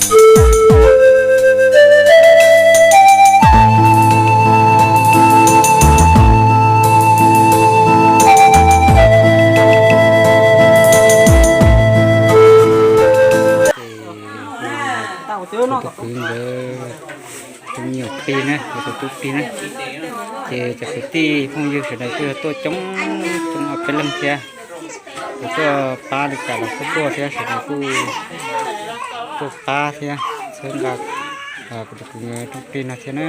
Ces kuv tus kwv nkawd tus me nyuam plig na, kuv tus tub plig na, ces cov kwv tij phooj ywg sawv daws kuj yog tuaj coob coob ob peb leeg thiab. Kuv tuaj pab li cas los kuj tuaj thiab, sawv daws kuj tuaj pab thiab txhawb nqa kuv tus kwv nkawd rooj plig no thiab na.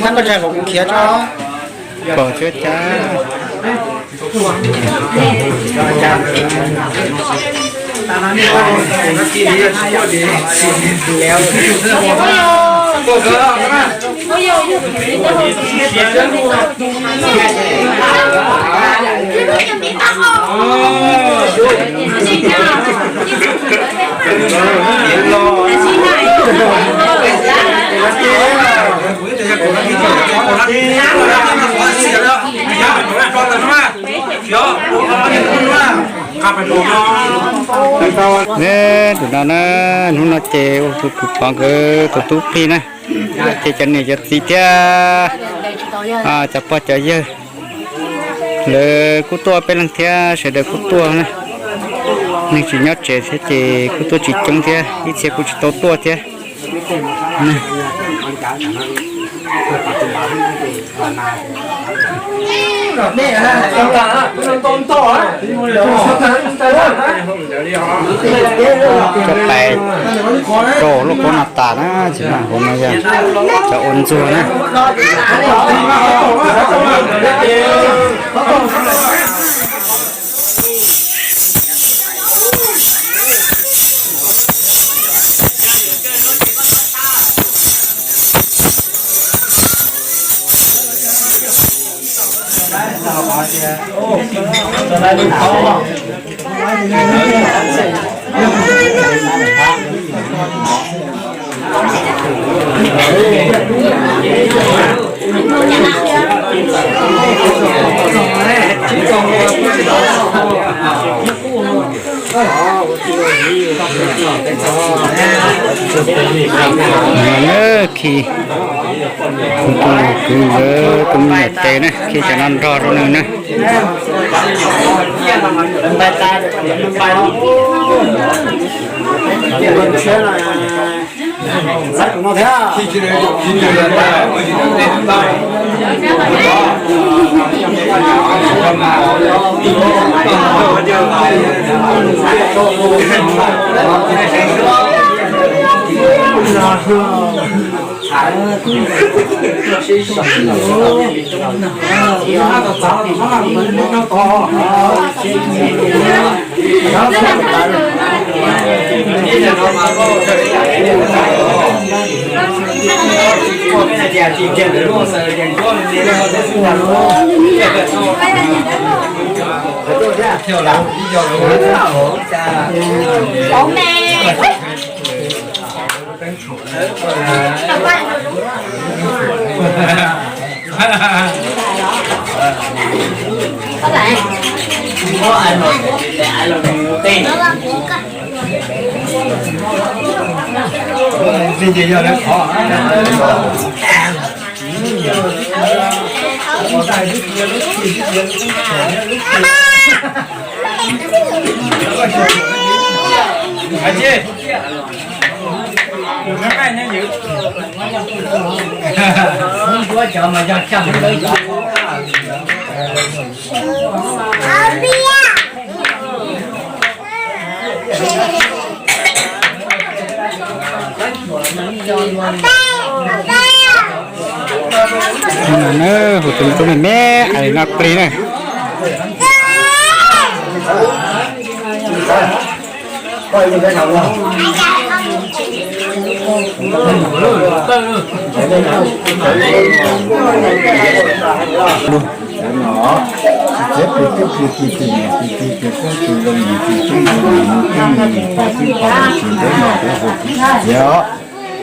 Tab koj tsa kom kuv khiav tso. Kom tsuab cab. Ne, tus no na, hnub no ces ua tus kwv Pov nkawd tus tub plig na, ces cov niam cov txiv thiab cov pog cov yawg lawv kuj tuaj peb leeg thiab, sawv daws kuj tuaj na. Neeg tsis nyob tsev thiab ces kuj tuaj tsis coob thiab, ib txhia kuj tsis tau tuaj thiab. Coj pais rau lub qub no tas na, ces no hauv no yog cov ua ntxuag na. Khi kuv tus kwv nkawd tus me nyuam tes na, khi cov no nrog rau nws na. Hu tus me me ais no plig na. Tsis txiav pes twb plig, tsis txiav niam tsis txiav txiv, tsis txiav zoo yim tsis txiav zoo yim, tsis txiav yim tsis txiav zoo yim, tsis txiav zoo yim, tsis txiav zoo yim.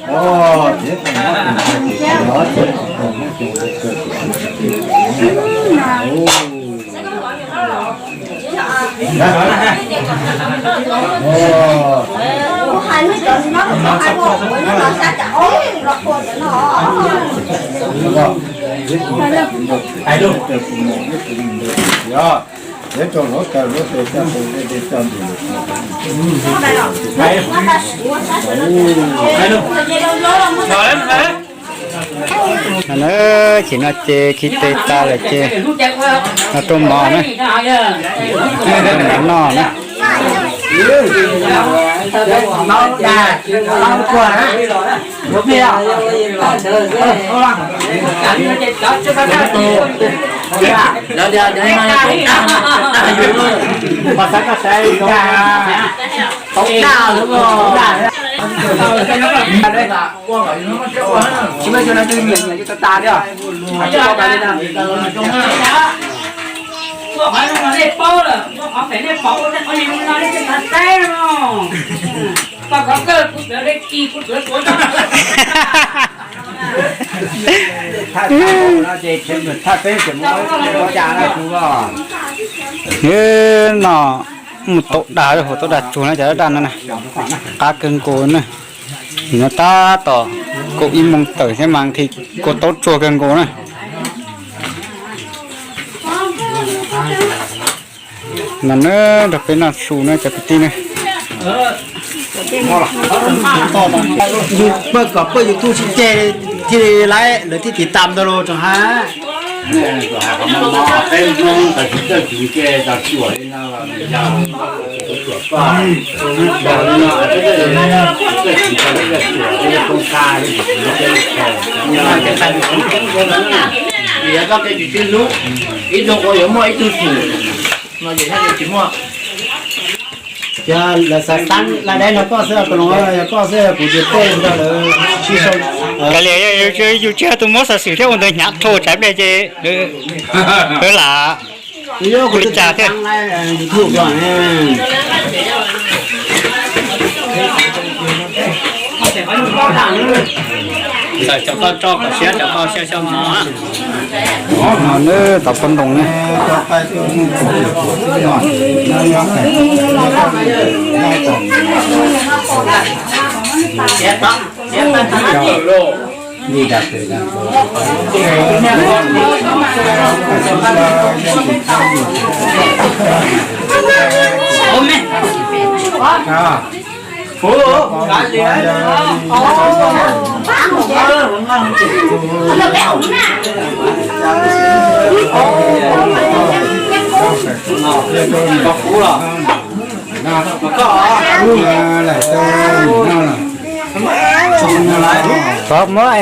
No na, ces no ces khi tes tas lawm ces no rau mov na, rau mov noj na. Ua qhov no nej paub lawm, ua qhov pem nej paub, ua li no nej thiaj xav saib no. Koj khov kawg kuv txawv dej kis kuv txawv tuav tso. Nws no mus tau dag, hauv tau dag tsuag na, cov daj no na, qab kawg nkaus na. Nim no tab tom kaum ib moos tawm thiab mas nqhis kua taub tsuag kawg nkaus na. No na, nrog peb noj su na cov kwv tij na. Paj kom paj YouTube tsis ceg thiaj li laiv lawv thiaj tiv tam ntau los rau hab. Ib tug ua yuav muaj ib tug xum no ces tsis muaj. Yog lawv xav xav laj dab no koj xwb, yog koj xwb kuv tias tej ntawd lawv sib sau. Kav liam, yus tsis yog tus muab xov xwm thiab ua ntawd hnyav dhau tsam pliag ces lawv lam ua li cas thiab. Txawm cov koj tso kom siab, cov koj xyaw xyaw mov. Nws tau pov ntoo ne. Koj muab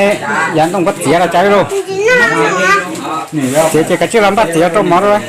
yav ntoo koj txiav los cas lauj? Txiav ces kav tsij los npaj txiav rau mov rau.